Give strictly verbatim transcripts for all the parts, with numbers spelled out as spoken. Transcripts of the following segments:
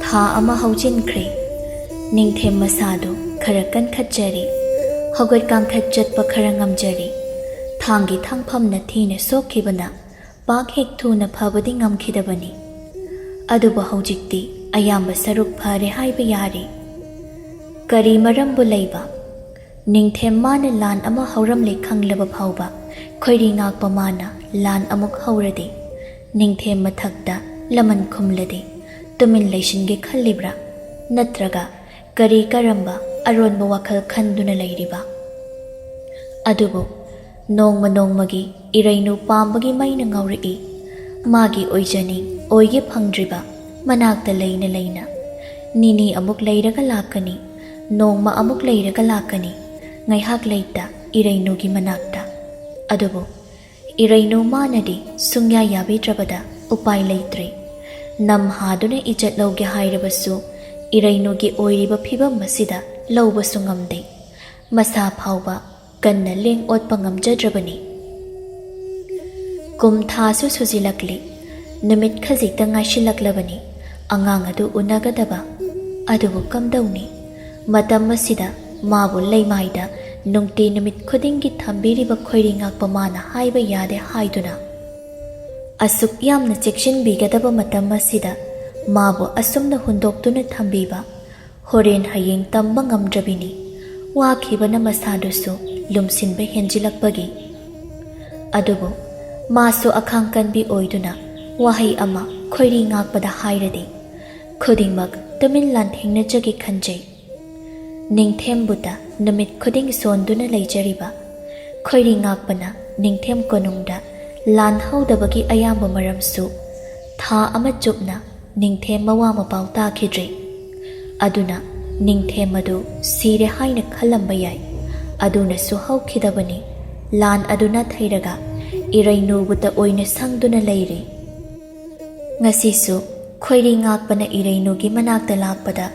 ꯊꯥ ꯑꯃ ꯍꯧꯖꯤꯟꯈ꯭ꯔꯦ꯫ ꯅꯤꯡꯊꯦꯝ ꯃꯁꯥꯗꯨ ꯈꯔ ꯀꯟꯈꯠꯆꯔꯦ꯫ ꯍꯧꯒꯠ ꯀꯥꯡꯈꯠ ꯆꯠꯄ ꯈꯔ ꯉꯝꯖꯔꯦ꯫ ꯊꯥꯡꯒꯤ ꯊꯥꯡꯐꯝꯅ ꯊꯤꯅ ꯁꯣꯛꯈꯤꯕꯅ ꯄꯥꯛ ꯍꯦꯛ ꯊꯨꯅ ꯐꯕꯗꯤ ꯉꯝꯈꯤꯗꯕꯅꯤ꯫ ꯑꯗꯨꯕꯨ ꯍꯧꯖꯤꯛꯇꯤ ꯑꯌꯥꯝꯕ ꯁꯔꯨꯛ ꯐꯔꯦ ꯍꯥꯏꯕ ꯌꯥꯔꯦ꯫ ꯀꯔꯤ ꯃꯔꯝꯕꯨ ꯂꯩꯕ? ꯅꯤꯡꯊꯦꯝ ꯃꯥꯅ ꯂꯥꯟ ꯑꯃ ꯍꯧꯔꯝꯂꯦ ꯈꯪꯂꯕ ꯐꯥꯎꯕ ꯈꯣꯏꯔꯤ ꯉꯥꯛꯄ ꯃꯥꯅ ꯂꯥꯟ ꯑꯃꯨꯛ ꯍꯧꯔꯗꯤ, ꯅꯤꯡꯊꯦꯝ ꯃꯊꯛꯇ ꯂꯃꯟ ꯈꯨꯝꯂꯗꯤ ꯇꯨꯃꯤꯟ ꯂꯩꯁꯤꯟꯒꯦ ꯈꯜꯂꯤꯕ꯭ꯔꯥ? ꯅꯠꯇ꯭ꯔꯒ ꯀꯔꯤ ꯀꯔꯝꯕ ꯑꯔꯣꯟꯕ ꯋꯥꯈꯜ ꯈꯟꯗꯨꯅ ꯂꯩꯔꯤꯕ? ꯑꯗꯨꯕꯨ ꯅꯣꯡꯃ ꯅꯣꯡꯃꯒꯤ ꯏꯔꯩꯅꯨ ꯄꯥꯝꯕꯒꯤ ꯃꯩꯅ ꯉꯧꯔꯛꯏ꯫ ꯃꯥꯒꯤ ꯑꯣꯏꯖꯅꯤꯡ ꯑꯣꯏꯒꯦ ꯐꯪꯗ꯭ꯔꯤꯕ ꯃꯅꯥꯛꯇ ꯂꯩꯅ ꯂꯩꯅ ꯅꯤꯅꯤ ꯑꯃꯨꯛ ꯂꯩꯔꯒ ꯂꯥꯛꯀꯅꯤ, ꯅꯣꯡꯃ ꯑꯃꯨꯛ ꯂꯩꯔꯒ ꯂꯥꯛꯀꯅꯤ, ꯉꯥꯏꯍꯥꯛ ꯂꯩꯇ ꯏꯔꯩꯅꯨꯒꯤ ꯃꯅꯥꯛꯇ꯫ ꯑꯗꯨꯕꯨ ꯏꯔꯩꯅꯨ ꯃꯥꯅꯗꯤ ꯁꯨꯡꯌꯥ ꯌꯥꯕꯤꯗ꯭ꯔꯕꯗ ꯎꯄꯥꯏ ꯂꯩꯇ꯭ꯔꯦ꯫ ꯅꯝ ꯍꯥꯗꯨꯅ ꯏꯖꯠ ꯂꯧꯒꯦ ꯍꯥꯏꯔꯕꯁꯨ ꯏꯔꯩꯅꯨꯒꯤ ꯑꯣꯏꯔꯤꯕ ꯐꯤꯕꯝ ꯑꯁꯤꯗ ꯂꯧꯕꯁꯨ ꯉꯝꯗꯦ꯫ ꯃꯁꯥ ꯐꯥꯎꯕ ꯀꯟꯅ ꯂꯦꯡ ꯑꯣꯠꯄ ꯉꯝꯖꯗ꯭ꯔꯕꯅꯤ꯫ ꯀꯨꯝ ꯊꯥꯁꯨ ꯁꯨꯖꯤꯜꯂꯛꯂꯤ꯫ ꯅꯨꯃꯤꯠ ꯈꯖꯤꯛꯇ ꯉꯥꯏꯁꯤꯜꯂꯛꯂꯕꯅꯤ ꯑꯉꯥꯡ ꯑꯗꯨ ꯎꯅꯒꯗꯕ꯫ ꯑꯗꯨꯕꯨ ꯀꯝꯗꯧꯅꯤ? ꯃꯇꯝ ꯑꯁꯤꯗ ꯃꯥꯕꯨ ꯂꯩꯃꯥꯏꯗ ꯅꯨꯡꯇꯤ ꯅꯨꯃꯤꯠ ꯈꯨꯗꯤꯡꯒꯤ ꯊꯝꯕꯤꯔꯤꯕ ꯈꯣꯏꯔꯤ ꯉꯥꯛꯄ ꯃꯥꯅ ꯍꯥꯏꯕ ꯌꯥꯗꯦ ꯍꯥꯏꯗꯨꯅ, ꯑꯁꯨꯛ ꯌꯥꯝꯅ ꯆꯦꯛꯁꯤꯟꯕꯤꯒꯗꯕ ꯃꯇꯝ ꯑꯁꯤꯗ ꯃꯥꯕꯨ ꯑꯁꯨꯝꯅ ꯍꯨꯟꯗꯣꯛꯇꯨꯅ ꯊꯝꯕꯤꯕ, ꯍꯣꯔꯦꯟ ꯍꯌꯦꯡ ꯇꯝꯕ ꯉꯝꯗ꯭ꯔꯕꯤꯅꯤ꯫ ꯋꯥꯈꯤꯕꯅ ꯃꯁꯥꯗꯨꯁꯨ ꯂꯨꯝꯁꯤꯟꯕ ꯍꯦꯟꯖꯤꯜꯂꯛꯄꯒꯤ꯫ ꯑꯗꯨꯕꯨ ꯃꯥꯁꯨ ꯑꯈꯥꯡ ꯀꯟꯕꯤ ꯑꯣꯏꯗꯨꯅ ꯋꯥꯍꯩ ꯑꯃ ꯈꯣꯏꯔꯤ ꯉꯥꯛꯄꯗ ꯍꯥꯏꯔꯗꯤ ꯈꯨꯗꯤꯡꯃꯛ ꯇꯨꯃꯤꯟ ꯂꯥꯟꯊꯦꯡꯅꯖꯒꯦ ꯈꯟꯖꯩ꯫ ꯅꯤꯡꯊꯦꯝꯕꯨꯇ ꯅꯨꯃꯤꯠ ꯈꯨꯗꯤꯡ ꯁꯣꯟꯗꯨꯅ ꯂꯩꯖꯔꯤꯕ ꯈꯣꯏꯔꯤ ꯉꯥꯛꯄꯅ ꯅꯤꯡꯊꯦꯝ ꯀꯣꯅꯨꯡꯗ ꯂꯥꯟ ꯍꯧꯗꯕꯒꯤ ꯑꯌꯥꯝꯕ ꯃꯔꯝꯁꯨ ꯊꯥ ꯑꯃ ꯆꯨꯞꯅ ꯅꯤꯡꯊꯦꯝ ꯃꯋꯥ ꯃꯄꯥꯎ ꯇꯥꯈꯤꯗ꯭ꯔꯦ꯫ ꯑꯗꯨꯅ ꯅꯤꯡꯊꯦꯝ ꯑꯗꯨ ꯁꯤꯔꯦ ꯍꯥꯏꯅ ꯈꯜꯂꯝꯕ ꯌꯥꯏ꯫ ꯑꯗꯨꯅꯁꯨ ꯍꯧꯈꯤꯗꯕꯅꯤ꯫ ꯂꯥꯟ ꯑꯗꯨꯅ ꯊꯩꯔꯒ ꯏꯔꯩꯅꯨꯕꯨꯇ ꯑꯣꯏꯅ ꯁꯪꯗꯨꯅ ꯂꯩꯔꯦ꯫ ꯉꯁꯤꯁꯨ ꯈꯣꯏꯔꯤ ꯉꯥꯛꯄꯅ ꯏꯔꯩꯅꯨꯒꯤ ꯃꯅꯥꯛꯇ ꯂꯥꯛꯄꯗ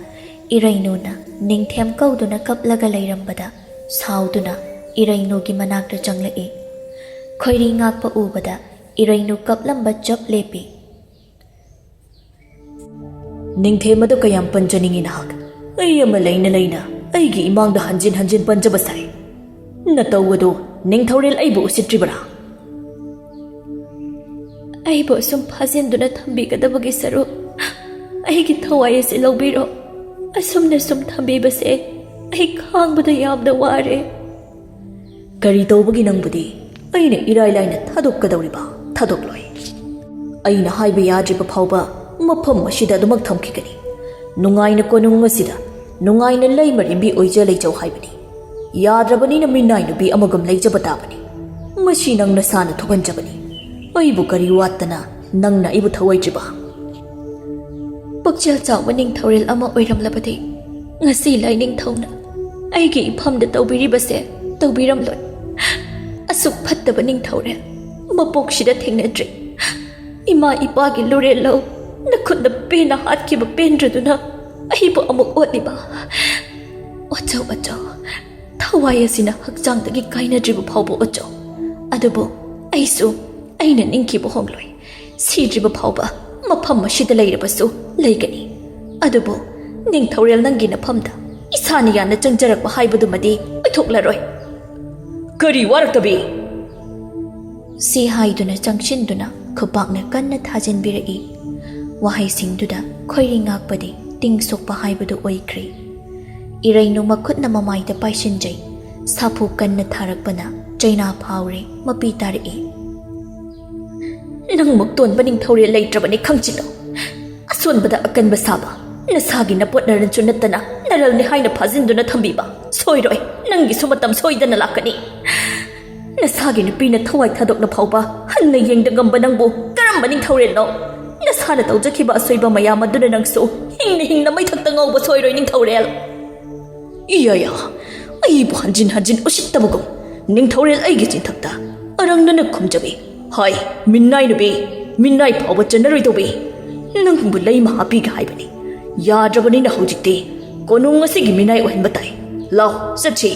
ꯏꯔꯩꯅꯨꯅ ꯅꯤꯡꯊꯦꯝ ꯀꯧꯗꯨꯅ ꯀꯞꯂꯒ ꯂꯩꯔꯝꯕꯗ ꯁꯥꯎꯗꯨꯅ ꯏꯔꯩꯅꯨꯒꯤ ꯃꯅꯥꯛꯇ ꯆꯪꯂꯛꯏ꯫ ꯈꯣꯏꯔꯤ ꯉꯥꯛꯄ ꯎꯕꯗ ꯏꯔꯩꯅꯨ ꯀꯞꯂꯝꯕ ꯆꯞ ꯂꯦꯞꯄꯤ꯫ ꯅꯤꯡꯊꯦꯝ ꯑꯗꯨ ꯀꯌꯥꯝ ꯄꯟꯖꯅꯤꯡꯉꯤ ꯅꯍꯥꯛ? ꯑꯩ ꯑꯃ ꯂꯩꯅ ꯂꯩꯅ ꯑꯩꯒꯤ ꯏꯃꯥꯡꯗ ꯍꯟꯖꯤꯟ ꯍꯟꯖꯤꯟ ꯄꯟꯖꯕ ꯁꯥꯏ꯫ ꯅꯇꯧ ꯑꯗꯨ ꯅꯤꯡꯊꯧꯔꯦꯜ ꯑꯩꯕꯨ ꯎꯁꯤꯠꯇ꯭ꯔꯤꯕꯔꯥ? ꯑꯩꯕꯨ ꯑꯁꯨꯝ ꯐꯥꯖꯤꯟꯗꯨꯅ ꯊꯝꯕꯤꯒꯗꯕꯒꯤ ꯁꯔꯨꯛ, ꯑꯩꯒꯤ ꯊꯋꯥꯏ ꯑꯁꯤ ꯂꯧꯕꯤꯔꯣ꯫ ꯑꯁꯨꯝꯅ ꯁꯨꯝ ꯊꯝꯕꯤꯕꯁꯦ ꯑꯩ ꯈꯥꯡꯕꯗ ꯌꯥꯝꯅ ꯋꯥꯔꯦ꯫ ꯀꯔꯤ ꯇꯧꯕꯒꯤ ꯅꯪꯕꯨꯗꯤ ꯑꯩꯅ ꯏꯔꯥꯏ ꯂꯥꯏꯅ ꯊꯥꯗꯣꯛꯀꯗꯧꯔꯤꯕ? ꯊꯥꯗꯣꯛꯂꯣꯏ꯫ ꯑꯩꯅ ꯍꯥꯏꯕ ꯌꯥꯗ꯭ꯔꯤꯕ ꯐꯥꯎꯕ ꯃꯐꯝ ꯑꯁꯤꯗ ꯑꯗꯨꯃꯛ ꯊꯝꯈꯤꯒꯅꯤ꯫ ꯅꯨꯡꯉꯥꯏꯅ ꯀꯣꯅꯨꯡ ꯑꯁꯤꯗ ꯅꯨꯡꯉꯥꯏꯅ ꯂꯩꯃꯔꯦꯝꯕꯤ ꯑꯣꯏꯖ ꯂꯩꯖꯧ ꯍꯥꯏꯕꯅꯤ꯫ ꯌꯥꯗ꯭ꯔꯕꯅꯤꯅ ꯃꯤꯅꯥꯏ ꯅꯨꯄꯤ ꯑꯃꯒꯨꯝ ꯂꯩꯖꯕ ꯇꯥꯕꯅꯤ꯫ ꯃꯁꯤ ꯅꯪ ꯅꯁꯥꯅ ꯊꯣꯛꯍꯟꯖꯕꯅꯤ꯫ ꯑꯩꯕꯨ ꯀꯔꯤ ꯋꯥꯠꯇꯅ ꯅꯪꯅ ꯑꯩꯕꯨ ꯊꯧꯑꯣꯏꯗ꯭ꯔꯤꯕ? ꯄꯨꯛꯆꯦꯜ ꯆꯥꯎꯕ ꯅꯤꯡꯊꯧꯔꯦꯜ ꯑꯃ ꯑꯣꯏꯔꯝꯂꯕꯗꯤ ꯉꯁꯤ ꯂꯥꯏꯅꯤꯡꯊꯧꯅ ꯑꯩꯒꯤ ꯏꯐꯝꯗ ꯇꯧꯕꯤꯔꯤꯕꯁꯦ ꯇꯧꯕꯤꯔꯝꯂꯣꯏ꯫ ꯑꯁꯨꯛ ꯐꯠꯇꯕ ꯅꯤꯡꯊꯧꯔꯦꯜ ꯃꯄꯣꯛꯁꯤꯗ ꯊꯦꯡꯅꯗ꯭ꯔꯤ꯫ ꯏꯃꯥ ꯏꯄꯥꯒꯤ ꯂꯨꯔꯦꯜ ꯂꯧ ꯅꯈꯨꯠꯅ ꯄꯦꯟꯅ ꯍꯥꯠꯈꯤꯕ ꯄꯦꯟꯗ꯭ꯔꯗꯨꯅ ꯑꯩꯕꯨ ꯑꯃꯨꯛ ꯑꯣꯠꯂꯤꯕ꯫ ꯑꯣꯠꯆꯧ, ꯑꯣꯠꯆꯧ꯫ ꯊꯋꯥꯏ ꯑꯁꯤꯅ ꯍꯛꯆꯥꯡꯗꯒꯤ ꯀꯥꯏꯅꯗ꯭ꯔꯤꯕ ꯐꯥꯎꯕ ꯑꯣꯠꯆꯧ꯫ ꯑꯗꯨꯕꯨ ꯑꯩꯁꯨ ꯑꯩꯅ ꯅꯤꯡꯈꯤꯕ ꯍꯣꯡꯂꯣꯏ꯫ ꯁꯤꯗ꯭ꯔꯤꯕ ꯐꯥꯎꯕ ꯃꯐꯝ ꯑꯁꯤꯗ ꯂꯩꯔꯕꯁꯨ ꯂꯩꯒꯅꯤ꯫ ꯑꯗꯨꯕꯨ ꯅꯤꯡꯊꯧꯔꯦꯜ ꯅꯪꯒꯤ ꯅꯐꯝꯗ ꯏꯁꯥꯅ ꯌꯥꯅ ꯆꯪꯖꯔꯛꯄ ꯍꯥꯏꯕꯗꯨꯃꯗꯤ ꯑꯣꯏꯊꯣꯛꯂꯔꯣꯏ꯫ ꯀꯔꯤ ꯋꯥꯔꯛꯇꯕꯤ? ꯁꯤ ꯍꯥꯏꯗꯨꯅ ꯆꯪꯁꯤꯟꯗꯨꯅ ꯈꯨꯄꯥꯛꯅ ꯀꯟꯅ ꯊꯥꯖꯤꯟꯕꯤꯔꯛꯏ꯫ ꯋꯥꯍꯩꯁꯤꯡꯗꯨꯗ ꯈꯣꯏꯔꯤ ꯉꯥꯛꯄꯗꯤ ꯇꯤꯡ ꯁꯣꯛꯄ ꯍꯥꯏꯕꯗꯨ ꯑꯣꯏꯈ꯭ꯔꯦ꯫ ꯏꯔꯩꯅꯨ ꯃꯈꯨꯠꯅ ꯃꯃꯥꯏꯗ ꯄꯥꯏꯁꯤꯟꯖꯩ꯫ ꯁꯥꯐꯨ ꯀꯟꯅ ꯊꯥꯔꯛꯄꯅ ꯆꯩꯅꯥ ꯐꯥꯎꯔꯦ, ꯃꯄꯤ ꯇꯥꯔꯛꯏ꯫ ꯅꯪꯃꯨꯛ ꯇꯣꯟꯕ ꯅꯤꯡꯊꯧꯔꯦꯜ ꯂꯩꯇ꯭ꯔꯕꯅꯤ, ꯈꯪꯖꯤꯜꯂꯣ꯫ ꯑꯁꯣꯟꯕꯗ ꯑꯀꯟꯕ ꯁꯥꯕ, ꯅꯁꯥꯒꯤ ꯅꯄꯣꯠ ꯅꯔꯟꯁꯨ ꯅꯠꯇꯅ ꯅꯔꯜꯅꯤ ꯍꯥꯏꯅ ꯐꯥꯖꯤꯟꯗꯨꯅ ꯊꯝꯕꯤꯕ ꯁꯣꯏꯔꯣꯏ꯫ ꯅꯪꯒꯤꯁꯨ ꯃꯇꯝ ꯁꯣꯏꯗꯅ ꯂꯥꯛꯀꯅꯤ꯫ ꯅꯁꯥꯒꯤ ꯅꯨꯄꯤꯅ ꯊꯋꯥꯏ ꯊꯥꯗꯣꯛꯅ ꯐꯥꯎꯕ ꯍꯟꯅ ꯌꯦꯡꯗ ꯉꯝꯕ ꯅꯪꯕꯨ ꯀꯔꯝꯕ ꯅꯤꯡꯊꯧꯔꯦꯜꯅꯣ? ꯅꯁꯥꯅ ꯇꯧꯖꯈꯤꯕ ꯑꯁꯣꯏꯕ ꯃꯌꯥꯝ ꯑꯗꯨꯅ ꯅꯪꯁꯨ ꯍꯤꯡꯅ ꯍꯤꯡꯅ ꯃꯩꯊꯛꯇ ꯉꯧꯕ ꯁꯣꯏꯔꯣꯏ, ꯅꯤꯡꯊꯧꯔꯦꯜ꯫ ꯏꯌꯥꯌꯥ, ꯑꯩꯕꯨ ꯍꯟꯖꯤꯟ ꯍꯟꯖꯤꯟ ꯎꯁꯤꯠꯇꯕꯒꯨꯝ ꯅꯤꯡꯊꯧꯔꯦꯜ ꯑꯩꯒꯤ ꯆꯤꯟꯊꯛꯇ ꯑꯔꯪꯅꯅ ꯈꯨꯝꯖꯕꯤ꯫ ꯍꯥꯏ, ꯃꯤꯅꯥꯏ ꯅꯨꯄꯤ, ꯃꯤꯅꯥꯏ ꯐꯥꯎꯕ ꯆꯟꯅꯔꯣꯏꯗꯧꯕꯤ꯫ ꯅꯪꯕꯨ ꯂꯩꯃ ꯍꯥꯞꯄꯤꯒꯦ ꯍꯥꯏꯕꯅꯤ꯫ ꯌꯥꯗ꯭ꯔꯕꯅꯤꯅ ꯍꯧꯖꯤꯛꯇꯤ ꯀꯣꯅꯨꯡ ꯑꯁꯤꯒꯤ ꯃꯤꯅꯥꯏ ꯑꯣꯏꯍꯟꯕ ꯇꯥꯏ꯫ ꯂꯥꯎ, ꯆꯠꯁꯤ꯫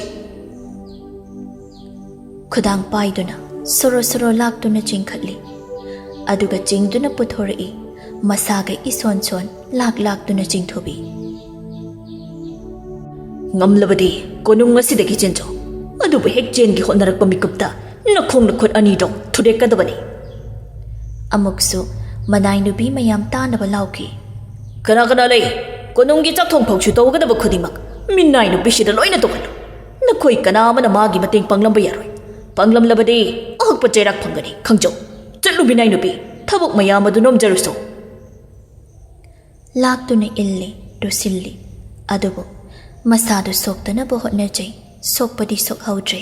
ꯈꯨꯗꯥꯡ ꯄꯥꯏꯗꯨꯅ ꯁꯣꯔꯣ ꯁꯣꯔꯣ ꯂꯥꯛꯇꯨꯅ ꯆꯤꯡꯈꯠꯂꯤ꯫ ꯑꯗꯨꯒ ꯆꯤꯡꯗꯨꯅ ꯄꯨꯊꯣꯔꯛꯏ꯫ ꯃꯁꯥꯒ ꯏꯁꯣꯟ ꯁꯣꯟ ꯂꯥꯛ ꯂꯥꯛꯇꯨꯅ ꯆꯤꯡꯊꯨꯕꯤ꯫ "ꯉꯝꯂꯕꯗꯤ ꯀꯣꯅꯨꯡ ꯑꯁꯤꯗꯒꯤ ꯆꯦꯟꯖꯧ, ꯑꯗꯨꯕꯨ ꯍꯦꯛ ꯆꯦꯟꯒꯦ ꯍꯣꯠꯅꯔꯛꯄ ꯃꯤꯀꯨꯞꯇ ꯅꯈꯣꯡ ꯅꯈꯨꯠ ꯑꯅꯤꯗꯣ ꯊꯨꯗꯦꯛꯀꯗꯕꯅꯤ!" ꯑꯃꯨꯛꯁꯨ ꯃꯅꯥꯏ ꯅꯨꯄꯤ ꯃꯌꯥꯝ ꯇꯥꯅꯕ ꯂꯥꯎꯈꯤ꯫ "ꯀꯅꯥ ꯀꯅꯥ ꯂꯩ? ꯀꯣꯅꯨꯡꯒꯤ ꯆꯥꯛꯊꯣꯡ ꯐꯥꯎꯁꯨ ꯇꯧꯒꯗꯕ ꯈꯨꯗꯤꯡꯃꯛ ꯃꯤꯅꯥꯏ ꯅꯨꯄꯤꯁꯤꯗ ꯂꯣꯏꯅ ꯇꯧꯍꯜꯂꯨ꯫ ꯅꯈꯣꯏ ꯀꯅꯥ ꯑꯃꯅ ꯃꯥꯒꯤ ꯃꯇꯦꯡ ꯄꯥꯡꯂꯝꯕ ꯌꯥꯔꯣꯏ꯫ ꯄꯥꯡꯂꯝꯂꯕꯗꯤ ꯑꯍꯛꯄ ꯆꯩꯔꯥꯛ ꯐꯪꯒꯅꯤ, ꯈꯪꯖꯧ꯫ ꯆꯠꯂꯨ, ꯃꯤꯅꯥꯏ ꯅꯨꯄꯤ, ꯊꯕꯛ ꯃꯌꯥꯝ ꯑꯗꯨ ꯅꯣꯝꯖꯔꯨꯁꯣ꯫" ꯂꯥꯛꯇꯨꯅ ꯏꯜꯂꯤ, ꯇꯨꯁꯤꯜꯂꯤ꯫ ꯑꯗꯨꯕꯨ ꯃꯁꯥꯗꯨ ꯁꯣꯛꯇꯅꯕ ꯍꯣꯠꯅꯖꯩ, ꯁꯣꯛꯄꯗꯤ ꯁꯣꯛꯍꯧꯗ꯭ꯔꯦ꯫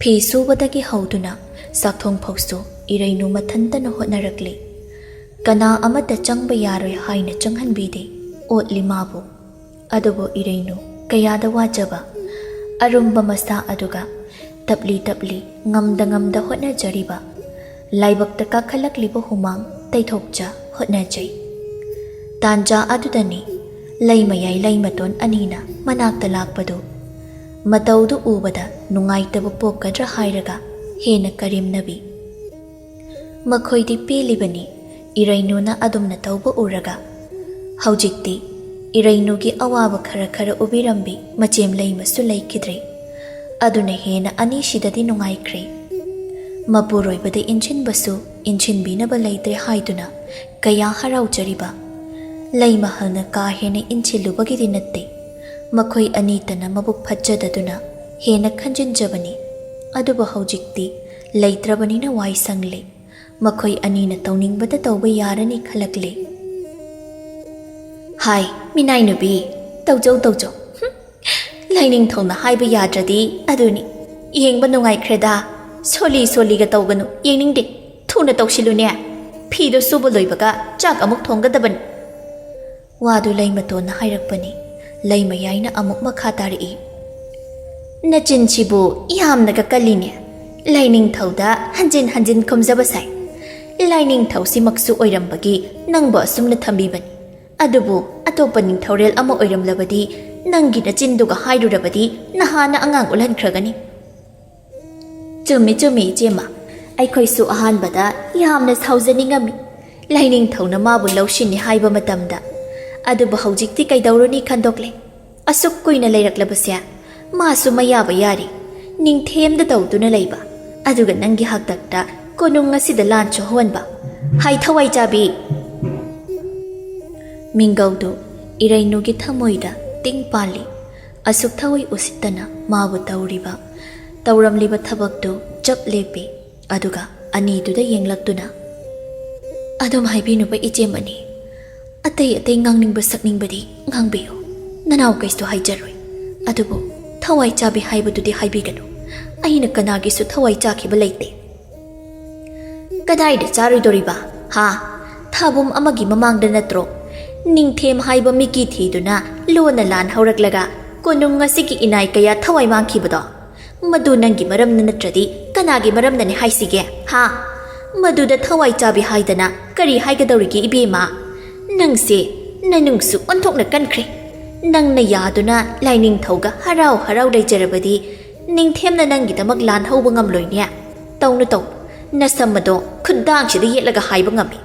ꯐꯤ ꯁꯨꯕꯗꯒꯤ ꯍꯧꯗꯨꯅ ꯆꯥꯛꯊꯣꯡ ꯐꯥꯎꯁꯨ ꯏꯔꯩꯅꯨ ꯃꯊꯟꯇꯅ ꯍꯣꯠꯅꯔꯛꯂꯤ꯫ ꯀꯅꯥ ꯑꯃꯠꯇ ꯆꯪꯕ ꯌꯥꯔꯣꯏ ꯍꯥꯏꯅ ꯆꯪꯍꯟꯕꯤꯗꯦ, ꯑꯣꯠꯂꯤ ꯃꯥꯕꯨ꯫ ꯑꯗꯨꯕꯨ ꯏꯔꯩꯅꯨ ꯀꯌꯥꯗ ꯋꯥꯖꯕ, ꯑꯔꯨꯝꯕ ꯃꯁꯥ ꯑꯗꯨꯒ ꯇꯞꯂꯤ ꯇꯞꯂꯤ, ꯉꯝꯗ ꯉꯝꯗ ꯍꯣꯠꯅꯖꯔꯤꯕ, ꯂꯥꯏꯕꯛꯇ ꯀꯥꯈꯠꯂꯛꯂꯤꯕ ꯍꯨꯃꯥꯡ ꯇꯩꯊꯣꯛꯆ ꯍꯣꯠꯅꯖꯩ꯫ ꯇꯥꯟꯖꯥ ꯑꯗꯨꯗꯅꯤ ꯂꯩꯃꯌꯥꯏ ꯂꯩꯃꯇꯣꯟ ꯑꯅꯤꯅ ꯃꯅꯥꯛꯇ ꯂꯥꯛꯄꯗꯨ꯫ ꯃꯇꯧꯗꯨ ꯎꯕꯗ ꯅꯨꯡꯉꯥꯏꯇꯕ ꯄꯣꯛꯀꯗ꯭ꯔꯥ ꯍꯥꯏꯔꯒ ꯍꯦꯟꯅ ꯀꯔꯦꯝꯅꯕꯤ꯫ ꯃꯈꯣꯏꯗꯤ ꯄꯦꯜꯂꯤꯕꯅꯤ, ꯏꯔꯩꯅꯨꯅ ꯑꯗꯨꯝꯅ ꯇꯧꯕ ꯎꯔꯒ꯫ ꯍꯧꯖꯤꯛꯇꯤ ꯏꯔꯩꯅꯨꯒꯤ ꯑꯋꯥꯕ ꯈꯔ ꯈꯔ ꯎꯕꯤꯔꯝꯕꯤ ꯃꯆꯦꯝ ꯂꯩꯃꯁꯨ ꯂꯩꯈꯤꯗ꯭ꯔꯦ꯫ ꯑꯗꯨꯅ ꯍꯦꯟꯅ ꯑꯅꯤꯁꯤꯗꯗꯤ ꯅꯨꯡꯉꯥꯏꯈ꯭ꯔꯦ꯫ ꯃꯄꯨꯔꯣꯏꯕꯗ ꯏꯟꯁꯤꯟꯕꯁꯨ ꯏꯟꯁꯤꯟꯕꯤꯅꯕ ꯂꯩꯇ꯭ꯔꯦ ꯍꯥꯏꯗꯨꯅ ꯀꯌꯥ ꯍꯔꯥꯎꯖꯔꯤꯕ꯫ ꯂꯩꯃꯍꯜꯅ ꯀꯥ ꯍꯦꯟꯅ ꯏꯟꯁꯤꯜꯂꯨꯕꯒꯤꯗꯤ ꯅꯠꯇꯦ, ꯃꯈꯣꯏ ꯑꯅꯤꯇꯅ ꯃꯕꯨꯛ ꯐꯠꯆꯗꯗꯨꯅ ꯍꯦꯟꯅ ꯈꯟꯖꯤꯟꯖꯕꯅꯤ꯫ ꯑꯗꯨꯕꯨ ꯍꯧꯖꯤꯛꯇꯤ ꯂꯩꯇ꯭ꯔꯕꯅꯤꯅ ꯋꯥꯏ ꯁꯪꯂꯦ꯫ ꯃꯈꯣꯏ ꯑꯅꯤꯅ ꯇꯧꯅꯤꯡꯕꯗ ꯇꯧꯕ ꯌꯥꯔꯅꯤ ꯈꯜꯂꯛꯂꯦ꯫ "ꯍꯥꯏ, ꯃꯤꯅꯥꯏ ꯅꯨꯄꯤ, ꯇꯧꯖꯧ, ꯇꯧꯖꯧ꯫ ꯍꯨꯝ, ꯂꯥꯏꯅꯤꯡꯊꯧꯅ ꯍꯥꯏꯕ ꯌꯥꯗ꯭ꯔꯗꯤ ꯑꯗꯨꯅꯤ꯫ ꯌꯦꯡꯕ ꯅꯨꯡꯉꯥꯏꯈ꯭ꯔꯦꯗ꯫ ꯁꯣꯂꯤ ꯁꯣꯂꯤꯒ ꯇꯧꯒꯅꯨ, ꯌꯦꯡꯅꯤꯡꯗꯦ꯫ ꯊꯨꯅ ꯇꯧꯁꯤꯜꯂꯨꯅꯦ꯫ ꯐꯤꯗꯣ ꯁꯨꯕ ꯂꯣꯏꯕꯒ ꯆꯥꯛ ꯑꯃꯨꯛ ꯊꯣꯡꯒꯗꯕꯅꯤ꯫" ꯋꯥꯗꯨ ꯂꯩꯃꯇꯣꯟꯅ ꯍꯥꯏꯔꯛꯄꯅꯤ꯫ ꯂꯩꯃꯌꯥꯏꯅ ꯑꯃꯨꯛ ꯃꯈꯥ ꯇꯥꯔꯛꯏ꯫ "ꯅꯆꯤꯟꯁꯤꯕꯨ ꯌꯥꯝꯅꯒ ꯀꯜꯂꯤꯅꯦ꯫ ꯂꯥꯏꯅꯤꯡꯊꯧꯗ ꯍꯟꯖꯤꯟ ꯍꯟꯖꯤꯟ ꯈꯨꯝꯖꯕ ꯁꯥꯏ꯫ ꯂꯥꯏꯅꯤꯡꯊꯧꯁꯤꯃꯛꯁꯨ ꯑꯣꯏꯔꯝꯕꯒꯤ ꯅꯪꯕꯨ ꯑꯁꯨꯝꯅ ꯊꯝꯕꯤꯕꯅꯤ꯫ ꯑꯗꯨꯕꯨ ꯑꯇꯣꯞꯄ ꯅꯤꯡꯊꯧꯔꯦꯜ ꯑꯃ ꯑꯣꯏꯔꯝꯂꯕꯗꯤ ꯅꯪꯒꯤ ꯅꯆꯤꯟꯗꯨꯒ ꯍꯥꯏꯔꯨꯔꯕꯗꯤ ꯅꯍꯥꯟꯅ ꯑꯉꯥꯡ ꯎꯠꯍꯟꯈ꯭ꯔꯒꯅꯤ꯫" "ꯆꯨꯝꯃꯤ, ꯆꯨꯝꯃꯤ, ꯏꯆꯦꯃ꯫ ꯑꯩꯈꯣꯏꯁꯨ ꯑꯍꯥꯟꯕꯗ ꯌꯥꯝꯅ ꯁꯥꯎꯖꯅꯤꯡꯉꯝꯃꯤ꯫ ꯂꯥꯏꯅꯤꯡꯊꯧꯅ ꯃꯥꯕꯨ ꯂꯧꯁꯤꯟꯅꯤ ꯍꯥꯏꯕ ꯃꯇꯝꯗ, ꯑꯗꯨꯕꯨ ꯍꯧꯖꯤꯛꯇꯤ ꯀꯩꯗꯧꯔꯨꯅꯤ ꯈꯟꯗꯣꯛꯂꯦ꯫ ꯑꯁꯨꯛ ꯀꯨꯏꯅ ꯂꯩꯔꯛꯂꯕꯁꯦ ꯃꯥꯁꯨ ꯃꯌꯥꯕ ꯌꯥꯔꯤ, ꯅꯤꯡꯊꯦꯝꯗ ꯇꯧꯗꯨꯅ ꯂꯩꯕ, ꯑꯗꯨꯒ ꯅꯪꯒꯤ ꯍꯥꯛꯇꯛꯇ ꯀꯣꯅꯨꯡ ꯑꯁꯤꯗ ꯂꯥꯟꯁꯨ ꯍꯧꯍꯟꯕ꯫ ꯍꯥꯏ ꯊꯋꯥꯏ ꯆꯥꯕꯤ! ꯃꯤꯡꯒꯧꯗꯨ ꯏꯔꯩꯅꯨꯒꯤ ꯊꯃꯣꯏꯗ ꯇꯤꯡ ꯄꯥꯜꯂꯤ꯫ ꯑꯁꯨꯛ ꯊꯋꯥꯏ ꯎꯁꯤꯠꯇꯅ ꯃꯥꯕꯨ ꯇꯧꯔꯤꯕ, ꯇꯧꯔꯝꯂꯤꯕ ꯊꯕꯛꯇꯨ ꯆꯞ ꯂꯦꯞꯄꯤ꯫ ꯑꯗꯨꯒ ꯑꯅꯤꯗꯨꯗ ꯌꯦꯡꯂꯛꯇꯨꯅ, "ꯑꯗꯨꯝ ꯍꯥꯏꯕꯤꯅꯨꯕ ꯏꯆꯦꯃꯅꯤ꯫ ꯑꯇꯩ ꯑꯇꯩ ꯉꯥꯡꯅꯤꯡꯕ ꯁꯛꯅꯤꯡꯕꯗꯤ ꯉꯥꯡꯕꯤꯌꯨ꯫ ꯅꯅꯥꯎ ꯀꯩꯁꯨ ꯍꯥꯏꯖꯔꯣꯏ꯫ ꯑꯗꯨꯕꯨ ꯊꯋꯥꯏ ꯆꯥꯕꯤ ꯍꯥꯏꯕꯗꯨꯗꯤ ꯍꯥꯏꯕꯤꯒꯅꯨ꯫ ꯑꯩꯅ ꯀꯅꯥꯒꯤꯁꯨ ꯊꯋꯥꯏ ꯆꯥꯈꯤꯕ ꯂꯩꯇꯦ꯫" "ꯀꯗꯥꯏꯗ ꯆꯥꯔꯣꯏꯗꯣꯔꯤꯕ? ꯍꯥ? ꯊꯥꯕꯨꯝ ꯑꯃꯒꯤ ꯃꯃꯥꯡꯗ ꯅꯠꯇ꯭ꯔꯣ? ꯅꯤꯡꯊꯦꯝ ꯍꯥꯏꯕ ꯃꯤꯀꯤ ꯊꯤꯗꯨꯅ ꯂꯣꯟꯅ ꯂꯥꯟ ꯍꯧꯔꯛꯂꯒ ꯀꯣꯅꯨꯡ ꯑꯁꯤꯒꯤ ꯏꯅꯥꯏ ꯀꯌꯥ ꯊꯋꯥꯏ ꯃꯥꯡꯈꯤꯕꯗꯣ? ꯃꯗꯨ ꯅꯪꯒꯤ ꯃꯔꯝꯅ ꯅꯠꯇ꯭ꯔꯗꯤ ꯀꯅꯥꯒꯤ ꯃꯔꯝꯅꯅꯤ ꯍꯥꯏꯁꯤꯒꯦ? ꯍꯥ? ꯃꯗꯨꯗ ꯊꯋꯥꯏ ꯆꯥꯕꯤ ꯍꯥꯏꯗꯅ ꯀꯔꯤ ꯍꯥꯏꯒꯗꯧꯔꯤꯒꯦ ꯏꯕꯦꯝꯃ? ꯅꯪꯁꯦ ꯅꯅꯨꯡꯁꯨ ꯑꯣꯟꯊꯣꯛꯅ ꯀꯟꯈ꯭ꯔꯦ꯫ ꯅꯪꯅ ꯌꯥꯗꯨꯅ ꯂꯥꯏꯅꯤꯡꯊꯧꯒ ꯍꯔꯥꯎ ꯍꯔꯥꯎ ꯂꯩꯖꯔꯕꯗꯤ ꯅꯤꯡꯊꯦꯝꯅ ꯅꯪꯒꯤꯗꯃꯛ ꯂꯥꯟ ꯍꯧꯕ ꯉꯝꯂꯣꯏꯅꯦ꯫ ꯇꯧꯅꯨ ꯇꯧ, ꯅꯁꯝ ꯑꯗꯣ ꯈꯨꯠꯗꯥꯡꯁꯤꯗ ꯌꯦꯠꯂꯒ ꯍꯥꯏꯕ ꯉꯝꯃꯤ꯫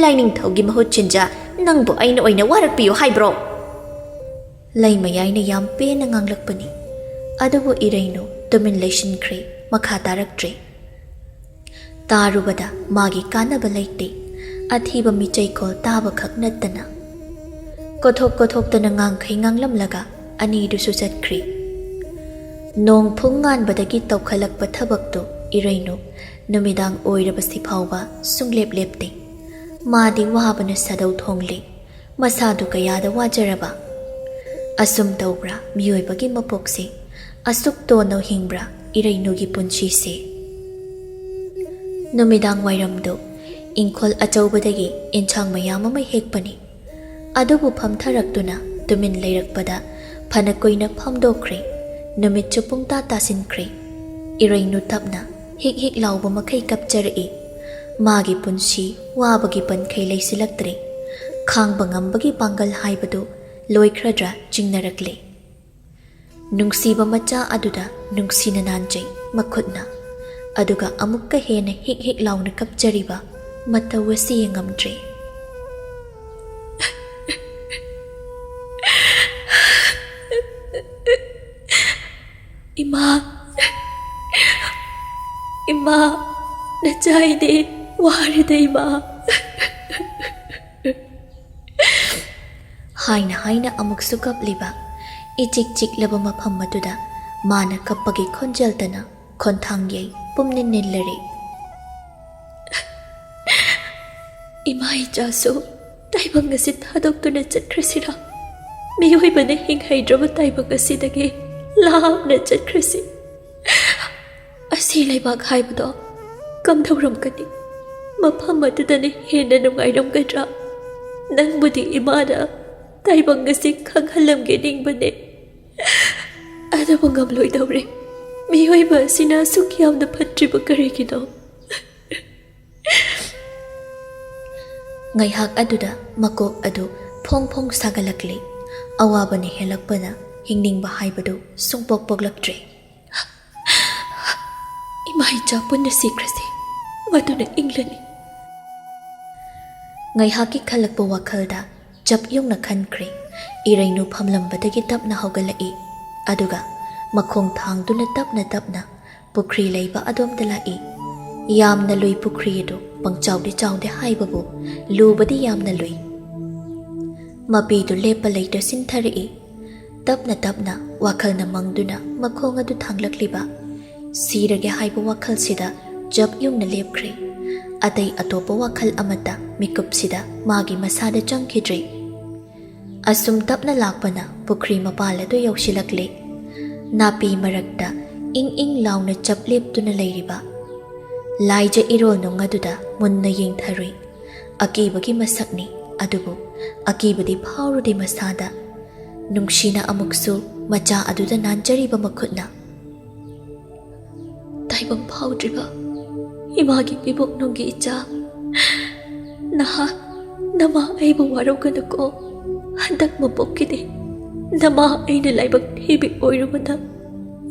ꯂꯥꯏꯅꯤꯡꯊꯧꯒꯤ ꯃꯍꯨꯠ ꯁꯤꯟꯖ ꯅꯪꯕꯨ ꯑꯩꯅ ꯑꯣꯏꯅ ꯋꯥꯔꯛꯄꯤꯌꯨ ꯍꯥꯏꯕ꯭ꯔꯣ?" ꯂꯩꯃꯌꯥꯏꯅ ꯌꯥꯝ ꯄꯦꯟꯅ ꯉꯥꯡꯂꯛꯄꯅꯤ꯫ ꯑꯗꯨꯕꯨ ꯏꯔꯩꯅꯨ ꯇꯨꯃꯤꯟ ꯂꯩꯁꯤꯟꯈ꯭ꯔꯦ, ꯃꯈꯥ ꯇꯥꯔꯛꯇ꯭ꯔꯦ꯫ ꯇꯥꯔꯨꯕꯗ ꯃꯥꯒꯤ ꯀꯥꯟꯅꯕ ꯂꯩꯇꯦ꯫ ꯑꯊꯤꯕ ꯃꯤꯆꯩꯈꯣꯜ ꯇꯥꯕꯈꯛ ꯅꯠꯇꯅ꯫ ꯀꯣꯊꯣꯛ ꯀꯣꯊꯣꯛꯇꯅ ꯉꯥꯡꯈꯩ ꯉꯥꯡꯂꯝꯂꯒ ꯑꯅꯤꯗꯨꯁꯨ ꯆꯠꯈ꯭ꯔꯦ꯫ ꯅꯣꯡ ꯐꯨꯡ ꯉꯥꯟꯕꯗꯒꯤ ꯇꯧꯈꯠꯂꯛꯄ ꯊꯕꯛꯇꯨ ꯏꯔꯩꯅꯨ ꯅꯨꯃꯤꯗꯥꯡ ꯑꯣꯏꯔꯕꯁꯤ ꯐꯥꯎꯕ ꯁꯨꯡꯂꯦꯞ ꯂꯦꯞꯇꯦ꯫ ꯃꯥꯗꯤ ꯋꯥꯕꯅ ꯁꯥꯗꯧ ꯊꯣꯡꯂꯦ꯫ ꯃꯁꯥꯗꯨ ꯀꯌꯥꯗ ꯋꯥꯖꯔꯕ꯫ ꯑꯁꯨꯝ ꯇꯧꯕ꯭ꯔꯥ ꯃꯤꯑꯣꯏꯕꯒꯤ ꯃꯄꯣꯛꯁꯦ? ꯑꯁꯨꯛ ꯇꯣꯟꯅ ꯍꯤꯡꯕ꯭ꯔꯥ ꯏꯔꯩꯅꯨꯒꯤ ꯄꯨꯟꯁꯤꯁꯦ? ꯅꯨꯃꯤꯗꯥꯡ ꯋꯥꯏꯔꯝꯗꯨ ꯏꯪꯈꯣꯜ ꯑꯆꯧꯕꯗꯒꯤ ꯏꯟꯁꯥꯡ ꯃꯌꯥꯝ ꯑꯃ ꯍꯦꯛꯄꯅꯤ꯫ ꯑꯗꯨꯕꯨ ꯐꯝꯊꯔꯛꯇꯨꯅ ꯇꯨꯃꯤꯟ ꯂꯩꯔꯛꯄꯗ ꯐꯅ ꯀꯨꯏꯅ ꯐꯝꯗꯣꯛꯈ꯭ꯔꯦ꯫ ꯅꯨꯃꯤꯠꯁꯨ ꯄꯨꯡꯇꯥ ꯇꯥꯁꯤꯟꯈ꯭ꯔꯦ꯫ ꯏꯔꯩꯅꯨ ꯇꯞꯅ ꯍꯤꯛ ꯍꯤꯛ ꯂꯥꯎꯕ ꯃꯈꯩ ꯀꯞꯆꯔꯛꯏ꯫ ꯃꯥꯒꯤ ꯄꯨꯟꯁꯤ ꯋꯥꯕꯒꯤ ꯄꯟꯈꯩ ꯂꯩꯁꯤꯜꯂꯛꯇ꯭ꯔꯦ꯫ ꯈꯥꯡꯕ ꯉꯝꯕꯒꯤ ꯄꯥꯡꯒꯜ ꯍꯥꯏꯕꯗꯨ ꯂꯣꯏꯈ꯭ꯔꯗ꯭ꯔꯥ ꯆꯤꯡꯅꯔꯛꯂꯦ꯫ ꯅꯨꯡꯁꯤꯕ ꯃꯆꯥ ꯑꯗꯨꯗ ꯅꯨꯡꯁꯤꯅ ꯅꯥꯟꯖꯩ ꯃꯈꯨꯠꯅ꯫ ꯑꯗꯨꯒ ꯑꯃꯨꯛꯀ ꯍꯦꯟꯅ ꯍꯤꯛ ꯍꯤꯛ ꯂꯥꯎꯅ ꯀꯞꯆꯔꯤꯕ ꯃꯇꯧ ꯑꯁꯤ ꯌꯦꯡꯉꯝꯗ꯭ꯔꯦ꯫ "ꯏꯃꯥ, ꯏꯃꯥ, ꯅꯆꯥꯏꯅꯦ, ꯋꯥꯔꯦꯗ ꯏꯃꯥ" ꯍꯥꯏꯅ ꯍꯥꯏꯅ ꯑꯃꯨꯛꯁꯨ ꯀꯞꯂꯤꯕ꯫ ꯏꯆꯤꯛ ꯆꯤꯛꯂꯕ ꯃꯐꯝ ꯑꯗꯨꯗ ꯃꯥꯅ ꯀꯞꯄꯒꯤ ꯈꯣꯟꯖꯦꯜꯇꯅ ꯈꯣꯟꯊꯥꯡ ꯌꯩ ꯄꯨꯝꯅꯤꯟ ꯅꯤꯜꯂꯔꯦ꯫ "ꯏꯃꯥ ꯏꯆꯥꯁꯨ ꯇꯥꯏꯕꯪ ꯑꯁꯤ ꯊꯥꯗꯣꯛꯇꯨꯅ ꯆꯠꯈ꯭ꯔꯁꯤꯔꯥ? ꯃꯤꯑꯣꯏꯕꯅ ꯍꯤꯡꯍꯩꯗ꯭ꯔꯕ ꯇꯥꯏꯕꯪ ꯑꯁꯤꯗꯒꯤ ꯂꯥꯞꯅ ꯆꯠꯈ꯭ꯔꯁꯤ꯫ ꯑꯁꯤ ꯂꯩꯕꯥꯛ ꯍꯥꯏꯕꯗꯣ ꯀꯝꯗꯧꯔꯝꯒꯅꯤ? ꯃꯐꯝ ꯑꯗꯨꯗꯅ ꯍꯦꯟꯅ ꯅꯨꯡꯉꯥꯏꯔꯝꯒꯗ꯭ꯔꯥ? ꯅꯪꯕꯨꯗꯤ ꯏꯃꯥꯅ ꯇꯥꯏꯕꯪ ꯑꯁꯤ ꯈꯪꯍꯜꯂꯝꯒꯦ ꯅꯤꯡꯕꯅꯦ, ꯑꯗꯨꯕꯨ ꯉꯝꯂꯣꯏꯗꯧꯔꯦ꯫ ꯃꯤꯑꯣꯏꯕ ꯑꯁꯤꯅ ꯑꯁꯨꯛ ꯌꯥꯝꯅ ꯐꯠꯇ꯭ꯔꯤꯕ ꯀꯔꯤꯒꯤꯅꯣ?" ꯉꯥꯏꯍꯥꯛ ꯑꯗꯨꯗ ꯃꯀꯣꯛ ꯑꯗꯨ ꯐꯣꯡ ꯐꯣꯡ ꯁꯥꯒꯠꯂꯛꯂꯦ꯫ ꯑꯋꯥꯕꯅ ꯍꯦꯜꯂꯛꯄꯅ ꯍꯤꯡꯅꯤꯡꯕ ꯍꯥꯏꯕꯗꯨ ꯁꯨꯡꯄꯣꯛ ꯄꯣꯛꯂꯛꯇ꯭ꯔꯦ꯫ "ꯏꯃꯥ ꯏꯆꯥ ꯄꯨꯟꯅ ꯁꯤꯈ꯭ꯔꯁꯤ, ꯃꯗꯨꯅ ꯏꯪꯂꯅꯤ" ꯉꯥꯏꯍꯥꯛꯀꯤ ꯈꯜꯂꯛꯄ ꯋꯥꯈꯜꯗ ꯆꯞ ꯌꯨꯡꯅ ꯈꯟꯈ꯭ꯔꯦ꯫ ꯏꯔꯩꯅꯨ ꯐꯝꯂꯝꯕꯗꯒꯤ ꯇꯞꯅ ꯍꯧꯒꯠꯂꯛꯏ, ꯑꯗꯨꯒ ꯃꯈꯣꯡ ꯊꯥꯡꯗꯨꯅ ꯇꯞꯅ ꯇꯞꯅ ꯄꯨꯈ꯭ꯔꯤ ꯂꯩꯕ ꯑꯗꯣꯝꯗ ꯂꯥꯛꯏ꯫ ꯌꯥꯝꯅ ꯂꯨꯏ ꯄꯨꯈ꯭ꯔꯤ ꯑꯗꯨ, ꯄꯪꯆꯥꯎꯗꯤ ꯆꯥꯎꯗꯦ ꯍꯥꯏꯕꯕꯨ ꯂꯨꯕꯗꯤ ꯌꯥꯝꯅ ꯂꯨꯏ꯫ ꯃꯄꯤꯗꯨ ꯂꯦꯞꯄ ꯂꯩꯇ ꯆꯤꯟꯊꯔꯛꯏ꯫ ꯇꯞꯅ ꯇꯞꯅ ꯋꯥꯈꯜꯅ ꯃꯪꯗꯨꯅ ꯃꯈꯣꯡ ꯑꯗꯨ ꯊꯥꯡꯂꯛꯂꯤꯕ꯫ ꯁꯤꯔꯒꯦ ꯍꯥꯏꯕ ꯋꯥꯈꯜꯁꯤꯗ ꯆꯞ ꯌꯨꯡꯅ ꯂꯦꯞꯈ꯭ꯔꯦ꯫ ꯑꯇꯩ ꯑꯇꯣꯞꯄ ꯋꯥꯈꯜ ꯑꯃꯠꯇ ꯃꯤꯀꯨꯞꯁꯤꯗ ꯃꯥꯒꯤ ꯃꯁꯥꯗ ꯆꯪꯈꯤꯗ꯭ꯔꯦ꯫ ꯑꯁꯨꯝ ꯇꯞꯅ ꯂꯥꯛꯄꯅ ꯄꯨꯈ꯭ꯔꯤ ꯃꯄꯥꯜ ꯑꯗꯨ ꯌꯧꯁꯤꯜꯂꯛꯂꯦ꯫ ꯅꯥꯄꯤ ꯃꯔꯛꯇ ꯏꯪ ꯏꯪ ꯂꯥꯎꯅ ꯆꯞ ꯂꯦꯞꯇꯨꯅ ꯂꯩꯔꯤꯕ ꯂꯥꯏꯖ ꯏꯔꯣꯜꯅꯨꯡ ꯑꯗꯨꯗ ꯃꯨꯟꯅ ꯌꯦꯡꯊꯔꯨꯏ꯫ ꯑꯀꯤꯕꯒꯤ ꯃꯁꯛꯅꯤ, ꯑꯗꯨꯕꯨ ꯑꯀꯤꯕꯗꯤ ꯐꯥꯎꯔꯨꯗꯦ ꯃꯁꯥꯗ꯫ ꯅꯨꯡꯁꯤꯅ ꯑꯃꯨꯛꯁꯨ ꯃꯆꯥ ꯑꯗꯨꯗ ꯅꯥꯟꯖꯔꯤꯕ ꯃꯈꯨꯠꯅ, "ꯇꯥꯏꯕꯪ ꯐꯥꯎꯗ꯭ꯔꯤꯕ ꯏꯃꯥꯒꯤ ꯏꯕꯣꯛꯅꯨꯡꯒꯤ ꯏꯆꯥ, ꯅꯍꯥ, ꯅꯃꯥ ꯑꯩꯕꯨ ꯋꯥꯔꯧꯒꯅꯨꯀꯣ꯫ ꯍꯟꯗꯛ ꯃꯄꯣꯛꯀꯤꯗꯤ ꯅꯃꯥ ꯑꯩꯅ ꯂꯥꯏꯕꯛ ꯊꯤꯕꯤ ꯑꯣꯏꯔꯨꯕꯅ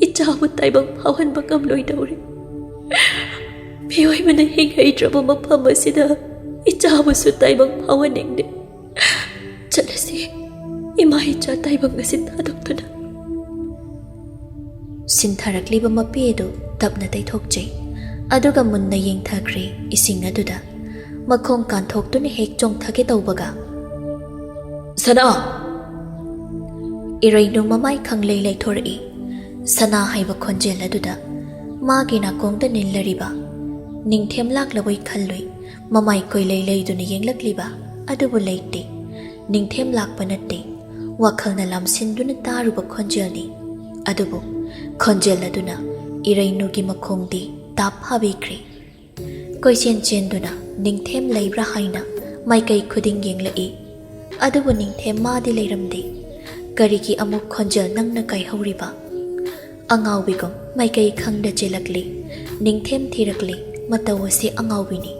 ꯏꯆꯥꯕꯨ ꯇꯥꯏꯕꯪ ꯐꯥꯎꯍꯟꯕ ꯉꯝꯂꯣꯏꯗꯧꯔꯦ꯫ ꯃꯤꯑꯣꯏꯕꯅ ꯍꯤꯡꯍꯩꯗ꯭ꯔꯕ ꯃꯐꯝ ꯑꯁꯤꯗ ꯏꯆꯥꯕꯨꯁꯨ ꯇꯥꯏꯕꯪ ꯐꯥꯎꯍꯟꯅꯤꯡꯗꯦ꯫ ꯆꯠꯂꯁꯤ, ꯏꯃꯥ ꯏꯆꯥ ꯇꯥꯏꯕꯪ ꯑꯁꯤ ꯊꯥꯗꯣꯛꯇꯨꯅ꯫ ꯁꯤꯟꯊꯔꯛꯂꯤꯕ ꯃꯄꯤ ꯑꯗꯨ ꯇꯞꯅ ꯇꯩꯊꯣꯛꯆꯩ, ꯑꯗꯨꯒ ꯃꯨꯟꯅ ꯌꯦꯡꯊꯈ꯭ꯔꯦ ꯏꯁꯤꯡ ꯑꯗꯨꯗ꯫ ꯃꯈꯣꯡ ꯀꯥꯟꯊꯣꯛꯇꯨꯅ ꯍꯦꯛ ꯆꯣꯡꯊꯒꯦ ꯇꯧꯕꯒ, "ꯁꯅꯥ!" ꯏꯔꯩꯅꯨ ꯃꯃꯥꯏ ꯈꯪꯂꯩ ꯂꯩꯊꯣꯔꯛꯏ꯫ ꯁꯅꯥ ꯍꯥꯏꯕ ꯈꯣꯟꯖꯦꯜ ꯑꯗꯨꯗ ꯃꯥꯒꯤ ꯅꯥꯀꯣꯡꯗ ꯅꯤꯜꯂꯔꯤꯕ, ꯅꯤꯡꯊꯦꯝ ꯂꯥꯛꯂꯕꯣꯏ ꯈꯜꯂꯨꯏ꯫ ꯃꯃꯥꯏ ꯀꯣꯏꯂꯩ ꯂꯩꯗꯨꯅ ꯌꯦꯡꯂꯛꯂꯤꯕ ꯑꯗꯨꯕꯨ ꯂꯩꯇꯦ꯫ ꯅꯤꯡꯊꯦꯝ ꯂꯥꯛꯄ ꯅꯠꯇꯦ, ꯋꯥꯈꯜꯅ ꯂꯥꯝꯁꯤꯟꯗꯨꯅ ꯇꯥꯔꯨꯕ ꯈꯣꯟꯖꯦꯜꯅꯤ꯫ ꯑꯗꯨꯕꯨ ꯈꯣꯟꯖꯦꯜ ꯑꯗꯨꯅ ꯏꯔꯩꯅꯨꯒꯤ ꯃꯈꯣꯡꯗꯤ ꯇꯥꯞ ꯐꯥꯕꯤꯈ꯭ꯔꯦ꯫ ꯀꯣꯏꯆꯦꯟ ꯆꯦꯟꯗꯨꯅ ꯅꯤꯡꯊꯦꯝ ꯂꯩꯕ꯭ꯔꯥ ꯍꯥꯏꯅ ꯃꯥꯏꯀꯩ ꯈꯨꯗꯤꯡ ꯌꯦꯡꯂꯛꯏ꯫ ꯑꯗꯨꯕꯨ ꯅꯤꯡꯊꯦꯝ ꯃꯥꯗꯤ ꯂꯩꯔꯝꯗꯦ꯫ ꯀꯔꯤꯒꯤ ꯑꯃꯨꯛ ꯈꯣꯟꯖꯦꯜ ꯅꯪꯅ ꯀꯥꯏꯍꯧꯔꯤꯕ? ꯑꯉꯥꯎꯕꯤꯒꯨꯝ ꯃꯥꯏꯀꯩ ꯈꯪꯗ ꯆꯦꯜꯂꯛꯂꯤ꯫ ꯅꯤꯡꯊꯦꯝ ꯊꯤꯔꯛꯂꯤ꯫ ꯃꯇꯧ ꯑꯁꯤ ꯑꯉꯥꯎꯕꯤꯅꯤ꯫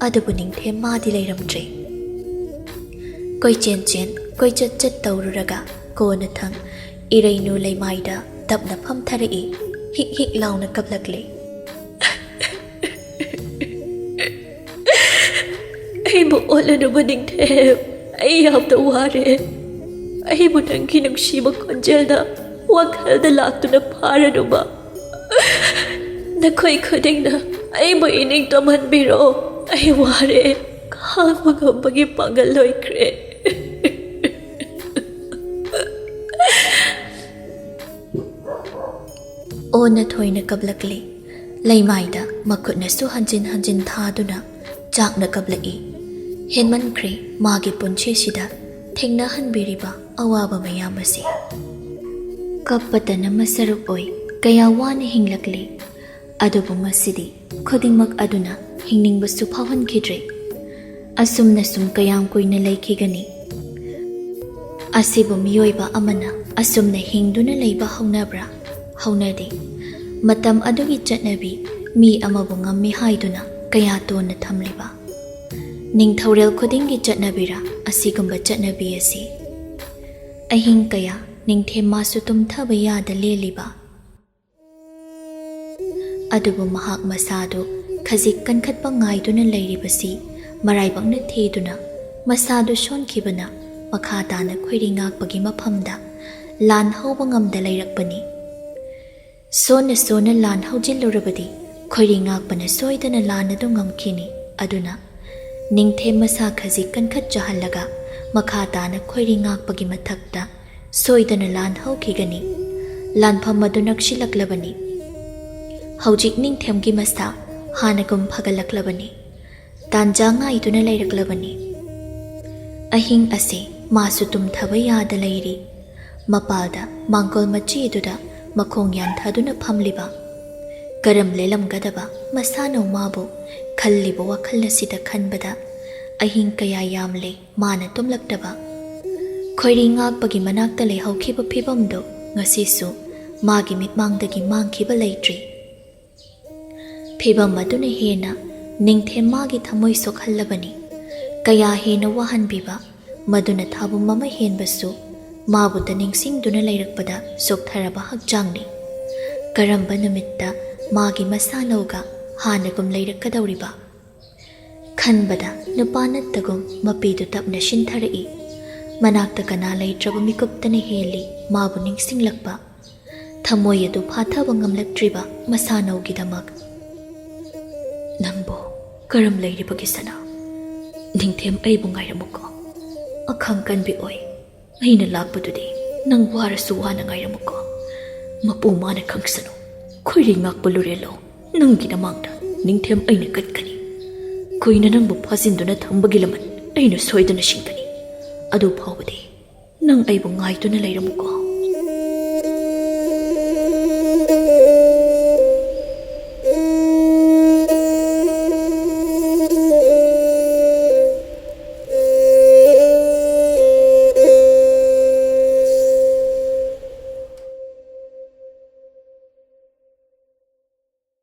ꯑꯗꯨꯕꯨ ꯅꯤꯡꯊꯦꯝ ꯃꯥꯗꯤ ꯂꯩꯔꯝꯗ꯭ꯔꯦ꯫ ꯀꯣꯏꯆꯦꯟ ꯆꯦꯟ, ꯀꯣꯏꯆꯠ ꯆꯠ ꯇꯧꯔꯨꯔꯒ ꯀꯣꯟꯅꯊꯪ ꯏꯔꯩꯅꯨ ꯂꯩꯃꯥꯏꯗ ꯇꯞꯅ ꯐꯝꯊꯔꯛꯏ꯫ ꯍꯤꯛ ꯍꯤꯛ ꯂꯥꯎꯅ ꯀꯞꯂꯛꯂꯤ꯫ "ꯑꯩꯕꯨ ꯑꯣꯜꯂꯅꯨꯕ ꯅꯤꯡꯊꯦꯝ, ꯑꯩ ꯌꯥꯝꯅ ꯋꯥꯔꯦ꯫ ꯑꯩꯕꯨ ꯅꯪꯒꯤ ꯅꯨꯡꯁꯤꯕ ꯈꯣꯟꯖꯦꯜꯅ ꯋꯥꯈꯜꯗ ꯂꯥꯛꯇꯨꯅ ꯐꯥꯔꯅꯨꯕ꯫ ꯅꯈꯣꯏ ꯈꯨꯗꯤꯡꯅ ꯑꯩꯕꯨ ꯏꯅꯤꯡ ꯇꯝꯍꯟꯕꯤꯔꯣ꯫ ꯑꯩ ꯋꯥꯔꯦ, ꯈꯥꯡꯕ ꯉꯝꯕꯒꯤ ꯄꯥꯡꯒꯜ ꯂꯣꯏꯈ꯭ꯔꯦ꯫" ꯑꯣꯟꯅ ꯊꯣꯏꯅ ꯀꯞꯂꯛꯂꯤ꯫ ꯂꯩꯃꯥꯏꯗ ꯃꯈꯨꯠꯅꯁꯨ ꯍꯟꯖꯤꯟ ꯍꯟꯖꯤꯟ ꯊꯥꯗꯨꯅ ꯆꯥꯛꯅ ꯀꯞꯂꯛꯏ꯫ ꯍꯦꯟꯃꯟꯈ꯭ꯔꯦ ꯃꯥꯒꯤ ꯄꯨꯟꯁꯤꯁꯤꯗ ꯊꯦꯡꯅꯍꯟꯕꯤꯔꯤꯕ ꯑꯋꯥꯕ ꯃꯌꯥꯝ ꯑꯁꯤ꯫ ꯀꯞꯄꯇꯅ ꯃꯁꯔꯨꯛ ꯑꯣꯏ ꯀꯌꯥ ꯋꯥꯅ ꯍꯤꯡꯂꯛꯂꯤ꯫ ꯑꯗꯨꯕꯨ ꯉꯁꯤꯗꯤ ꯈꯨꯗꯤꯡꯃꯛ ꯑꯗꯨꯅ ꯍꯤꯡꯅꯤꯡꯕꯁꯨ ꯐꯥꯎꯍꯟꯈꯤꯗ꯭ꯔꯦ꯫ ꯑꯁꯨꯝꯅ ꯁꯨꯝ ꯀꯌꯥꯝ ꯀꯨꯏꯅ ꯂꯩꯈꯤꯒꯅꯤ? ꯑꯁꯤꯕꯨ ꯃꯤꯑꯣꯏꯕ ꯑꯃꯅ ꯑꯁꯨꯝꯅ ꯍꯤꯡꯗꯨꯅ ꯂꯩꯕ ꯍꯧꯅꯕ꯭ꯔꯥ? ꯍꯧꯅꯗꯦ꯫ ꯃꯇꯝ ꯑꯗꯨꯒꯤ ꯆꯠꯅꯕꯤ, ꯃꯤ ꯑꯃꯕꯨ ꯉꯝꯃꯤ ꯍꯥꯏꯗꯨꯅ ꯀꯌꯥ ꯇꯣꯟꯅ ꯊꯝꯂꯤꯕ? ꯅꯤꯡꯊꯧꯔꯦꯜ ꯈꯨꯗꯤꯡꯒꯤ ꯆꯠꯅꯕꯤꯔꯥ ꯑꯁꯤꯒꯨꯝꯕ ꯆꯠꯅꯕꯤ ꯑꯁꯤ? ꯑꯍꯤꯡ ꯀꯌꯥ ꯅꯤꯡꯊꯦꯝ ꯃꯥꯁꯨ ꯇꯨꯝꯊꯕ ꯌꯥꯗ ꯂꯦꯜꯂꯤꯕ꯫ ꯑꯗꯨꯕꯨ ꯃꯍꯥꯛ ꯃꯁꯥꯗꯨ ꯈꯖꯤꯛ ꯀꯟꯈꯠꯄ ꯉꯥꯏꯗꯨꯅ ꯂꯩꯔꯤꯕꯁꯤ ꯃꯔꯥꯏꯕꯛꯅ ꯊꯤꯗꯨꯅ ꯃꯁꯥꯗꯨ ꯁꯣꯟꯈꯤꯕꯅ ꯃꯈꯥ ꯇꯥꯅ ꯈꯣꯏꯔꯤ ꯉꯥꯛꯄꯒꯤ ꯃꯐꯝꯗ ꯂꯥꯟ ꯍꯧꯕ ꯉꯝꯗ ꯂꯩꯔꯛꯄꯅꯤ꯫ ꯁꯣꯟꯅ ꯁꯣꯟꯅ ꯂꯥꯟ ꯍꯧꯖꯤꯜꯂꯨꯔꯕꯗꯤ ꯈꯣꯏꯔꯤ ꯉꯥꯛꯄꯅ ꯁꯣꯏꯗꯅ ꯂꯥꯟ ꯑꯗꯨ ꯉꯝꯈꯤꯅꯤ꯫ ꯑꯗꯨꯅ ꯅꯤꯡꯊꯦꯝ ꯃꯁꯥ ꯈꯖꯤꯛ ꯀꯟꯈꯠꯆꯍꯜꯂꯒ ꯃꯈꯥ ꯇꯥꯅ ꯈꯣꯏꯔꯤ ꯉꯥꯛꯄꯒꯤ ꯃꯊꯛꯇ ꯁꯣꯏꯗꯅ ꯂꯥꯟ ꯍꯧꯈꯤꯒꯅꯤ꯫ ꯂꯥꯟꯐꯝ ꯑꯗꯨ ꯅꯛꯁꯤꯜꯂꯛꯂꯕꯅꯤ꯫ ꯍꯧꯖꯤꯛ ꯅꯤꯡꯊꯦꯝꯒꯤ ꯃꯁꯥ ꯍꯥꯟꯅꯒꯨꯝ ꯐꯒꯠꯂꯛꯂꯕꯅꯤ꯫ ꯇꯥꯟꯖꯥ ꯉꯥꯏꯗꯨꯅ ꯂꯩꯔꯛꯂꯕꯅꯤ꯫ ꯑꯍꯤꯡ ꯑꯁꯤ ꯃꯥꯁꯨ ꯇꯨꯝꯊꯕ ꯌꯥꯗ ꯂꯩꯔꯤ꯫ ꯃꯄꯥꯜꯗ ꯃꯥꯡꯒꯣꯜ ꯃꯆꯦꯗꯨꯗ ꯃꯈꯣꯡ ꯌꯥꯟꯊꯗꯨꯅ ꯐꯝꯂꯤꯕ ꯀꯔꯝ ꯂꯦꯜꯂꯝꯒꯗꯕ ꯃꯁꯥꯅꯧ ꯃꯥꯕꯨ ꯈꯜꯂꯤꯕ ꯋꯥꯈꯜ ꯑꯁꯤꯗ ꯈꯟꯕꯗ ꯑꯍꯤꯡ ꯀꯌꯥ ꯌꯥꯝꯂꯦ ꯃꯥꯅ ꯇꯨꯝꯂꯛꯇꯕ꯫ ꯈꯣꯏꯔꯤ ꯉꯥꯛꯄꯒꯤ ꯃꯅꯥꯛꯇ ꯂꯩꯍꯧꯈꯤꯕ ꯐꯤꯕꯝꯗꯨ ꯉꯁꯤꯁꯨ ꯃꯥꯒꯤ ꯃꯤꯠꯃꯥꯡꯗꯒꯤ ꯃꯥꯡꯈꯤꯕ ꯂꯩꯇ꯭ꯔꯤ꯫ ꯐꯤꯕꯝ ꯑꯗꯨꯅ ꯍꯦꯟꯅ ꯅꯤꯡꯊꯦꯝ ꯃꯥꯒꯤ ꯊꯃꯣꯏ ꯁꯣꯛꯍꯜꯂꯕꯅꯤ꯫ ꯀꯌꯥ ꯍꯦꯟꯅ ꯋꯥꯍꯟꯕꯤꯕ, ꯃꯗꯨꯅ ꯊꯥꯕꯨꯝ ꯑꯃ ꯍꯦꯟꯕꯁꯨ ꯃꯥꯕꯨꯇ ꯅꯤꯡꯁꯤꯡꯗꯨꯅ ꯂꯩꯔꯛꯄꯗ ꯁꯣꯛꯊꯔꯕ ꯍꯛꯆꯥꯡꯅꯤ꯫ ꯀꯔꯝꯕ ꯅꯨꯃꯤꯠꯇ ꯃꯥꯒꯤ ꯃꯁꯥꯅꯧꯒ ꯍꯥꯟꯅꯒꯨꯝ ꯂꯩꯔꯛꯀꯗꯧꯔꯤꯕ? ꯈꯟꯕꯗ ꯅꯨꯄꯥ ꯅꯠꯇꯒꯨꯝ ꯃꯄꯤꯗꯨ ꯇꯞꯅ ꯁꯤꯟꯊꯔꯛꯏ꯫ ꯃꯅꯥꯛꯇ ꯀꯅꯥ ꯂꯩꯇ꯭ꯔꯕ ꯃꯤꯀꯨꯞꯇꯅ ꯍꯦꯜꯂꯤ ꯃꯥꯕꯨ ꯅꯤꯡꯁꯤꯡꯂꯛꯄ꯫ ꯊꯃꯣꯏ ꯑꯗꯨ ꯐꯥꯊꯕ ꯉꯝꯂꯛꯇ꯭ꯔꯤꯕ ꯃꯁꯥꯅꯧꯒꯤꯗꯃꯛ꯫ "ꯅꯪꯕꯨ ꯀꯔꯝ ꯂꯩꯔꯤꯕꯒꯦ ꯁꯅꯥ? ꯅꯤꯡꯊꯦꯝ ꯑꯩꯕꯨ ꯉꯥꯏꯔꯝꯃꯨꯀꯣ꯫ ꯑꯈꯥꯡ ꯀꯟꯕꯤ ꯑꯣꯏ꯫ ꯑꯩꯅ ꯂꯥꯛꯄꯗꯨꯗꯤ ꯅꯪ ꯋꯥꯔꯁꯨ ꯋꯥꯅ ꯉꯥꯏꯔꯝꯃꯨꯀꯣ꯫ ꯃꯄꯨ ꯃꯥꯅ ꯈꯪꯁꯅꯨ꯫ ꯈꯣꯏꯔꯤ ꯉꯥꯛꯄ ꯂꯨꯔꯦꯜꯂꯣ, ꯅꯪꯒꯤ ꯅꯃꯥꯡꯗ ꯅꯤꯡꯊꯦꯝ ꯑꯩꯅ ꯀꯠꯀꯅꯤ꯫ ꯀꯨꯏꯅ ꯅꯪꯕꯨ ꯐꯥꯖꯤꯟꯗꯨꯅ ꯊꯝꯕꯒꯤ ꯂꯃꯟ ꯑꯩꯅ ꯁꯣꯏꯗꯅ ꯁꯤꯡꯒꯅꯤ꯫ ꯑꯗꯨ ꯐꯥꯎꯕꯗꯤ ꯅꯪ ꯑꯩꯕꯨ ꯉꯥꯏꯗꯨꯅ ꯂꯩꯔꯝꯃꯨꯀꯣ"꯫